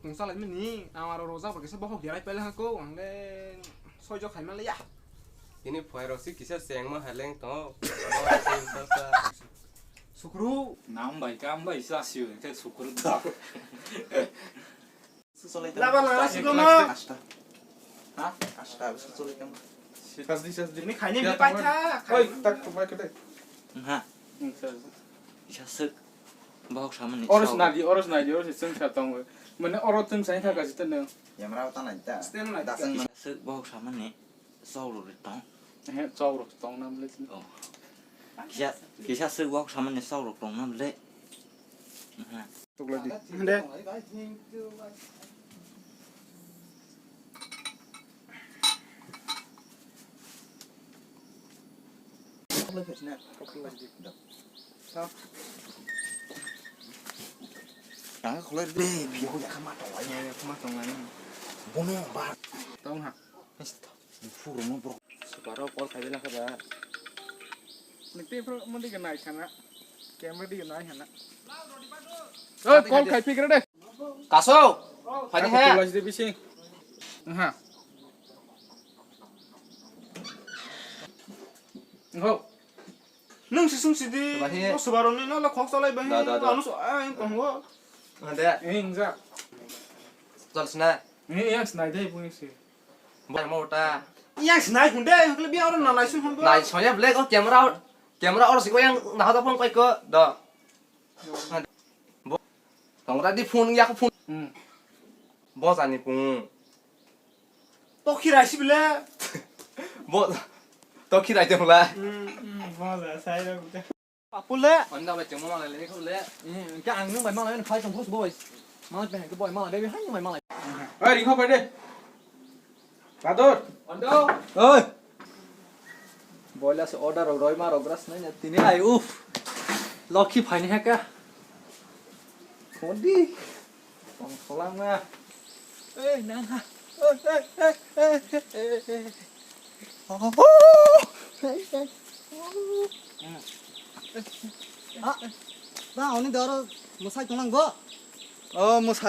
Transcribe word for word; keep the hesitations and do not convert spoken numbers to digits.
Tong salai mani, ang aro rojak ba kisa bokhok derai paila hako, ang le soijo khai manliya. Ini phoirok si kisa chengma haleng to. Sukru. Nam bai kam bai sa siu, te sukru da. Laba laba sukru ma. Asta. Ha? Asta, bisa sulit kan? Sasdi, sasdi. Ini khaini ya, bai tha. Oi, tak, tak, bai, tak. Ha. Isa sek. Bohok samani. Oros nadi, oros nadi, oros seng sa tong. Mane oro teng sai tha kasi teneng. Ya mara ta nai ta. Stem nai ta. Dasang. Isa sek bohok samani. Chaurok ri tong. He, chaurok tong nam le. Oh. Kisa, kisa sek bohok samani chaurok tong nam le. Ha. Tuklai di. Hande. Tang khulai de, biyo ya kama tong lai. Ya, ya, kama tong lai. Bono ba. Tong ha. Furo mo bro. Suparo call khai bela kha ba. Nang te pro mo diga nai sana. Camera diga nai sana. Oi, call khai pikra de. Kaso. Phani ha. Call de bisi. Ha. Ho. Nung si sung si di. Bahi. Mo subaro ni no la khok salai bahi. Da, da, da. Anu so ai tong ho. Ade. Ing ja. Chal sna. Ni yang snai dai puni si. Bai mo ta. Yang snai hunde, hokle bia oro na lai sung hon bo. Lai soya black o camera, camera oro si ko yang na hada phone kai ko do. Bo. Tongra di phone ya ko phone. Hmm. Bo jani pung. To khirai si bile. Bo. To khirai te hula. Hmm, hmm, bo ja sai ro. Apule. Anda bai chemo malai le khule. Eh, ke ang nung bai malai phai tong khos boys. Malai pen ke boy malai baby hai nung bai malai. Oi, ring ho pai de. Badur. Ando. Oi. Boila se order roi ma rogras nai na tini ai uf. Lokhi phai ni ha ka. Khodi. Tong solang na. Ei, nang ha. Ei, ei, ei. Oh. Ei, ei. Ah, ba, oni doro musai tonang bo. Oh, musai.